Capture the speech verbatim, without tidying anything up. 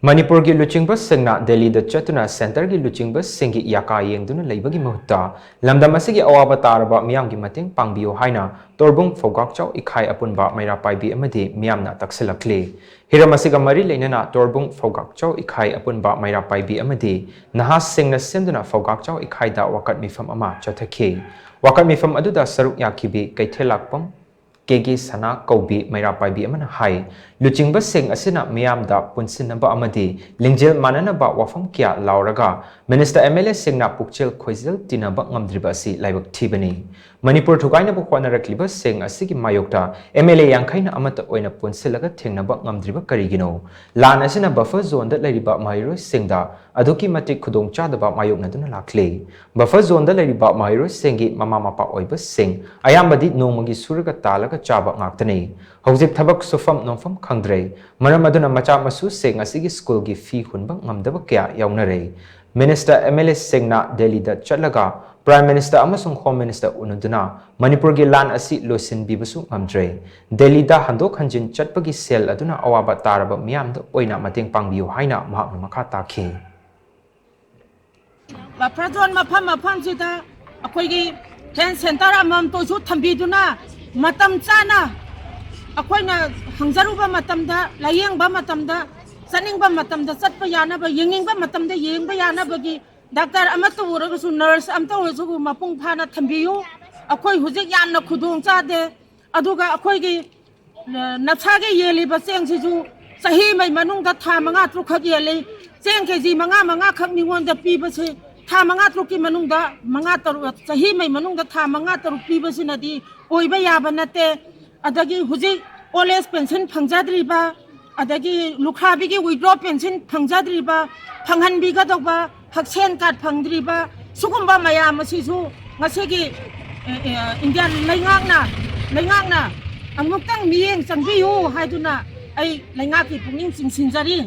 ꯃꯅꯤꯄꯨꯔꯒꯤ ꯂꯨꯆꯤꯡꯕꯁꯤꯡꯅ ꯗꯦꯜꯂꯤꯗ ꯆꯠꯇꯨꯅ ꯁꯦꯟꯇꯔꯒꯤ ꯂꯨꯆꯤꯡꯕꯁꯤꯡꯒꯤ ꯌꯥꯀꯥ ꯌꯦꯡꯗꯨꯅ ꯂꯩꯕꯒꯤ ꯃꯍꯨꯠꯇ ꯂꯝꯗꯝ ꯑꯁꯤꯒꯤ ꯑꯋꯥꯕ ꯇꯥꯔꯕ ꯃꯤꯌꯥꯝꯒꯤ ꯃꯇꯦꯡ ꯄꯥꯡꯕꯤꯌꯨ ꯍꯥꯏꯅ ꯇꯣꯔꯕꯨꯡ ꯐꯧꯒꯥꯛꯆꯥꯎ ꯏꯈꯥꯏ ꯑꯄꯨꯟꯕ ꯃꯩꯔꯥ ꯄꯥꯏꯕꯤ ꯑꯃꯗꯤ ꯃꯤꯌꯥꯝꯅ ꯇꯛꯁꯤꯜꯂꯛꯂꯤ꯫ ꯍꯤꯔꯝ ꯑꯁꯤꯒ ꯃꯔꯤ ꯂꯩꯅꯅ ꯇꯣꯔꯕꯨꯡ ꯐꯧꯒꯥꯛꯆꯥꯎ ꯏꯈꯥꯏ ꯑꯄꯨꯟꯕ ꯃꯩꯔꯥ ꯄꯥꯏꯕꯤ ꯑꯃꯗꯤ ꯅꯍꯥꯁꯤꯡꯅ ꯁꯦꯝꯗꯨꯅ ꯐꯧꯒꯥꯛꯆꯥꯎ ꯏꯈꯥꯏꯗ ꯋꯥꯀꯠ ꯃꯤꯐꯝ ꯑꯃ ꯆꯠꯊꯈꯤ꯫ ꯋꯥꯀꯠ ꯃꯤꯐꯝ ꯑꯗꯨꯗ ꯁꯔꯨꯛ ꯌꯥꯈꯤꯕꯤ ꯀꯩꯊꯦꯜꯂꯥꯛꯄꯝ ꯀꯦ ꯀꯦ ꯁꯅꯥ ꯀꯧꯕꯤ ꯃꯩꯔꯥ ꯄꯥꯏꯕꯤ ꯑꯃꯅ ꯍꯥꯏ, ꯂꯨꯆꯤꯡꯕꯁꯤꯡ ꯑꯁꯤꯅ ꯃꯤꯌꯥꯝꯗ ꯄꯨꯟꯁꯤꯟꯅꯕ ꯑꯃꯗꯤ ꯂꯤꯡꯖꯦꯜ ꯃꯥꯟꯅꯅꯕ ꯋꯥꯐꯝ ꯀꯌꯥ ꯂꯥꯎꯔꯒ ꯃꯤꯅꯤꯁꯇꯔ, ꯑꯦꯝ ꯑꯦꯜ ꯑꯦꯁꯤꯡꯅ ꯄꯨꯛꯆꯦꯜ ꯈꯣꯏꯖꯦꯜ ꯇꯤꯟꯅꯕ ꯉꯝꯗ꯭ꯔꯤꯕ ꯑꯁꯤ ꯂꯥꯏꯕꯛ ꯊꯤꯕꯅꯤ꯫ ꯃꯅꯤꯄꯨꯔ ꯊꯨꯒꯥꯏꯅꯕ ꯍꯣꯠꯅꯔꯛꯂꯤꯕꯁꯤꯡ ꯑꯁꯤꯒꯤ ꯃꯥꯌꯣꯛꯇ ꯑꯦꯝ ꯑꯦꯜ ꯑꯦ ꯌꯥꯡꯈꯩꯅ ꯑꯃꯠꯇ ꯑꯣꯏꯅ ꯄꯨꯟꯁꯤꯜꯂꯒ ꯊꯦꯡꯅꯕ ꯉꯝꯗ꯭ꯔꯤꯕ ꯀꯔꯤꯒꯤꯅꯣ? ꯂꯥꯟ ꯑꯁꯤꯅ ꯕꯐꯔ ꯖꯣꯟꯗ ꯂꯩꯔꯤꯕ ꯃꯍꯩꯔꯣꯏꯁꯤꯡꯗ ꯑꯗꯨꯛꯀꯤ ꯃꯇꯤꯛ ꯈꯨꯗꯣꯡꯆꯥꯗꯕ ꯃꯥꯌꯣꯛꯅꯗꯨꯅ ꯂꯥꯛꯂꯤ꯫ ꯕꯐꯔ ꯖꯣꯟꯗ ꯂꯩꯔꯤꯕ ꯃꯍꯩꯔꯣꯏꯁꯤꯡꯒꯤ ꯃꯃꯥ ꯃꯄꯥ ꯑꯣꯏꯕꯁꯤꯡ ꯑꯌꯥꯝꯕꯗꯤ ꯅꯣꯡꯃꯒꯤ ꯁꯨꯔꯒ ꯇꯥꯜꯂꯒ ꯆꯥꯕ ꯉꯥꯛꯇꯅꯤ꯫ ꯍꯧꯖꯤꯛ ꯊꯕꯛ ꯁꯨꯐꯝ ꯅꯣꯝꯐꯝ ꯈꯪꯗ꯭ꯔꯦ꯫ ꯃꯔꯝ ꯑꯗꯨꯅ ꯃꯆꯥ ꯃꯁꯨꯁꯤꯡ ꯑꯁꯤꯒꯤ ꯁ꯭ꯀꯨꯜꯒꯤ ꯐꯤ ꯍꯨꯟꯕ ꯉꯝꯗꯕ ꯀꯌꯥ ꯌꯥꯎꯅꯔꯦ꯫ ꯃꯤꯅꯤꯁꯇꯔ, ꯑꯦꯝ ꯑꯦꯜ ꯑꯦꯁꯤꯡꯅ ꯗꯦꯜꯂꯤꯗ ꯆꯠꯂꯒ ꯄ꯭ꯔꯥꯏꯝ ꯃꯤꯅꯤꯁꯇꯔ ꯑꯃꯁꯨꯡ ꯍꯣꯝ ꯃꯤꯅꯤꯁꯇꯔ ꯎꯅꯗꯨꯅ ꯃꯅꯤꯄꯨꯔꯒꯤ ꯂꯥꯟ ꯑꯁꯤ ꯂꯣꯏꯁꯤꯟꯕꯤꯕꯁꯨ ꯉꯝꯗ꯭ꯔꯦ꯫ ꯗꯦꯜꯂꯤꯗ ꯍꯟꯗꯣꯛ ꯍꯟꯖꯤꯟ ꯆꯠꯄꯒꯤ ꯁꯦꯜ ꯑꯗꯨꯅ ꯑꯋꯥꯕ ꯇꯥꯔꯕ ꯃꯤꯌꯥꯝꯗ ꯑꯣꯏꯅ ꯃꯇꯦꯡ ꯄꯥꯡꯕꯤꯌꯨ ꯍꯥꯏꯅ ꯃꯍꯥꯛꯅ ꯃꯈꯥ ꯇꯥꯈꯤ꯫ ꯕꯐꯔ ꯖꯣꯟ ꯃꯐꯝ ꯃꯐꯝꯁꯤꯗ ꯑꯩꯈꯣꯏꯒꯤ ꯍꯦꯜꯊ ꯁꯦꯟꯇꯔ ꯑꯃꯃꯝꯇꯁꯨ ꯊꯝꯕꯤꯗꯨꯅ ꯃꯇꯝ ꯆꯥꯅ ꯑꯩꯈꯣꯏꯅ ꯍꯪꯖꯔꯨꯕ ꯃꯇꯝꯗ, ꯂꯥꯌꯦꯡꯕ ꯃꯇꯝꯗ, ꯆꯠꯅꯤꯡꯕ ꯃꯇꯝꯗ ꯆꯠꯄ ꯌꯥꯅꯕ, ꯌꯦꯡꯅꯤꯡꯕ ꯃꯇꯝꯗ ꯌꯦꯡꯕ ꯌꯥꯅꯕꯒꯤ ꯗꯥꯛꯇꯔ ꯑꯃꯠꯇ ꯑꯣꯏꯔꯒꯁꯨ, ꯅꯔꯁ ꯑꯃꯠꯇ ꯑꯣꯏꯔꯁꯨ ꯃꯄꯨꯡ ꯐꯥꯅ ꯊꯝꯕꯤꯌꯨ꯫ ꯑꯩꯈꯣꯏ ꯍꯧꯖꯤꯛ ꯌꯥꯝꯅ ꯈꯨꯗꯣꯡ ꯆꯥꯗꯦ꯫ ꯑꯗꯨꯒ ꯑꯩꯈꯣꯏꯒꯤ, ꯑ, ꯅꯞꯁꯥꯒꯤ ꯌꯦꯜꯂꯤꯕ ꯆꯦꯡꯁꯤꯁꯨ ꯆꯍꯤ ꯑꯃꯒꯤ ꯃꯅꯨꯡꯗ ꯊꯥ ꯃꯉꯥ ꯇꯔꯨꯛ ꯈꯛ ꯌꯦꯜꯂꯤ꯫ ꯆꯦꯡ ꯀꯦ ꯖꯤ ꯃꯉꯥ ꯃꯉꯥ ꯈꯛ ꯃꯤꯉꯣꯟꯗ ꯄꯤꯕꯁꯦ ꯊꯥ ꯃꯉꯥ ꯇꯔꯨꯛꯀꯤ ꯃꯅꯨꯡꯗ, ꯃꯉꯥ ꯇꯔꯨꯛ, ꯆꯍꯤ ꯑꯃꯒꯤ ꯃꯅꯨꯡꯗ ꯊꯥ ꯃꯉꯥ ꯇꯔꯨꯛ ꯄꯤꯕꯁꯤꯅꯗꯤ ꯑꯣꯏꯕ ꯌꯥꯕ ꯅꯠꯇꯦ꯫ ꯑꯗꯒꯤ ꯍꯧꯖꯤꯛ ꯑꯣꯜ ꯑꯦꯖ ꯄꯦꯟꯁꯟ ꯐꯪꯖꯗ꯭ꯔꯤꯕ, ꯑꯗꯒꯤ ꯂꯨꯈ꯭ꯔꯥꯕꯤꯒꯤ ꯋꯤꯗ꯭ꯔꯣ ꯄꯦꯟꯁꯟ ꯐꯪꯖꯗ꯭ꯔꯤꯕ, ꯐꯪꯍꯟꯕꯤꯒꯗꯧꯕ, ꯍꯛꯁꯦꯜ ꯀꯥꯔꯗ ꯐꯪꯗ꯭ꯔꯤꯕ, ꯁꯤꯒꯨꯝꯕ ꯃꯌꯥꯝ ꯑꯁꯤꯁꯨ ꯉꯁꯤꯒꯤ, ꯑꯦ, ꯑꯦ, ꯏꯟꯗꯤꯌꯥ ꯂꯩꯉꯥꯛꯅ, ꯂꯩꯉꯥꯛꯅ ꯑꯃꯨꯛꯇꯪ ꯃꯤꯠꯌꯦꯡ ꯆꯪꯕꯤꯌꯨ ꯍꯥꯏꯗꯨꯅ ꯑꯩ ꯂꯩꯉꯥꯛꯀꯤ ꯄꯨꯛꯅꯤꯡ ꯆꯤꯡꯁꯤꯟꯖꯔꯤ꯫